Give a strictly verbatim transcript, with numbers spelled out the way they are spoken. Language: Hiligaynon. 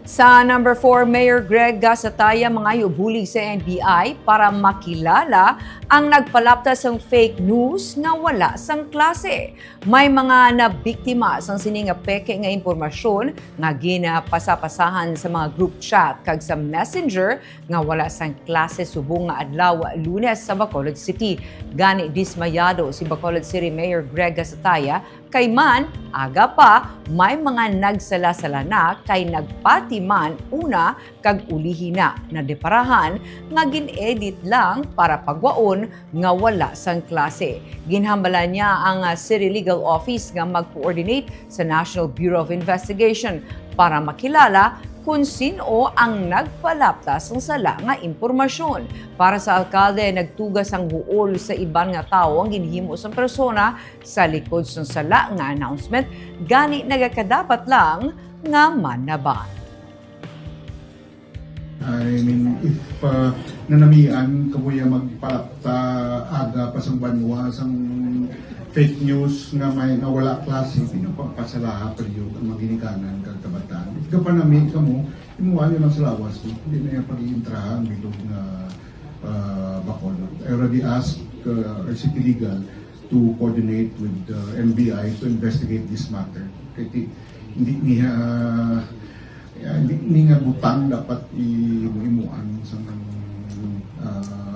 Sa number four, Mayor Greg Gasataya mangayo bulig sa N B I para makilala ang nagpalapta sang fake news nga wala sang klase. May mga nabiktima sang sini nga peke nga impormasyon nga ginapasapasahan sa mga group chat kag sa messenger nga wala sang klase subong nga adlaw, Lunes, sa Bacolod City. Gani, dismayado si Bacolod City Mayor Greg Gasataya kay man aga pa may mga nagsalasala na kay nagpati man una kag ulihi na nadeparahan nga gin-edit lang para pagwaon nga wala sang klase. Ginhambalan niya ang, ah, City Legal Office nga mag-coordinate sa National Bureau of Investigation para makilala kung sin-o ang nagpalapta sang sala nga impormasyon. Para sa alkalde, nagtuga sang huol sa iban nga tawo ang ginhimo sang persona sa likod sang sala nga announcement, gani nagakadapat lang nga manabal. I mean, if uh, nanamian kamuya magpalapta aga pa sang banwa sang fake news nga may nga wala klase, pinapagpasalaha pa rin ang mga ginikanan kag kabataan. If kapanami kamo, imuha nyo lang sa lawas, no? Hindi na yung pag-iintrahan bilog nga uh, Bacolod. I already asked uh, our city legal to coordinate with the N B I to investigate this matter. Kaya ti- hindi niya hindi ni nga butang dapat i-imuan sa uh,